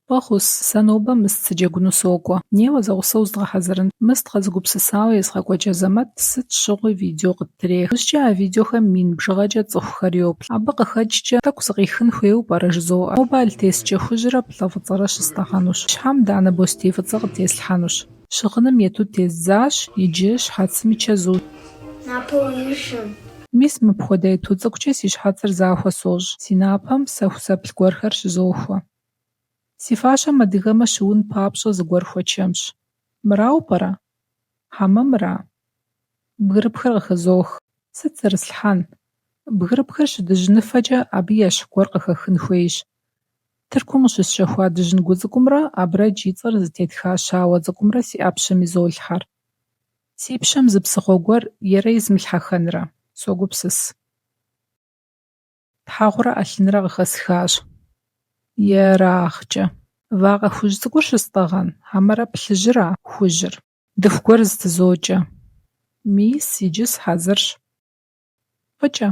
Фӏэхъус! Сэ нобэ мыст сыджэгуну сокӏуэ. Неуэ, зэгъусэу зыдгъэхьэзырынщ. Мыст къэзыгупсысауэ езыгъэкӏуэкӏ Азэмэт сыт щыгъуи видео къыттрех. Иужькӏэ а видеохэм мин бжыгъэкӏэ цӏыхухэр йоплъ. Абы къыхэкӏкӏэ, тӏэкӏу зыкъихын хуейуэ пӏэрэ жызоӏэ. Нобэ алътескӏэ хужьрэ плӏэ фӏыцӏэрэ щыстӏэгъэнущ. Щхьэм данэ бостей фӏыцӏэ къытеслъхьэнущ. Щыгъыным ету тездзащ, иджы щхьэцым и чэзущ. Напэ уимыщӏым. Мис мыпхуэдэ ету цӏыкӏукӏэ си щхьэцыр захуэ сощӏ, си напэм сэхусэплъ гуэрхэр щызохуэ. Си фащэм адыгэмэ щыун папщӏэ зыгуэр хуэчэмщ. Мырауэ пӏэрэ? Хьэмэ мыра? Бгырыпхыр къыхызох. Сыт зэрыслъхьэн? Бгырыпхыр щыдыжьыныфэкӏэ абы ещхь гуэр къыхэхын хуейщ. Тыркум къыщысщэхуа дыжьын гу цӏыкӏумрэ Абрэдж и цӏэр зытетха щауэ цӏыкӏумрэ си ӏэпщэм изолъхьэр. Си пщэм зы псыгъуэ гуэр ерэ измылъхьэххэнрэ? Согупсыс. Тхьэгъурэ ӏэлъынрэ къыхэсхащ. Ерагъкӏэ. Вакъэ хужь цӏыкӏур щыстӏэгъэн, хьэмэрэ плъыжьыра, хужьыр? Дыху гуэр зытызокӏэ. Мис, иджы сыхьэзырщ. Фӏыкӏэ!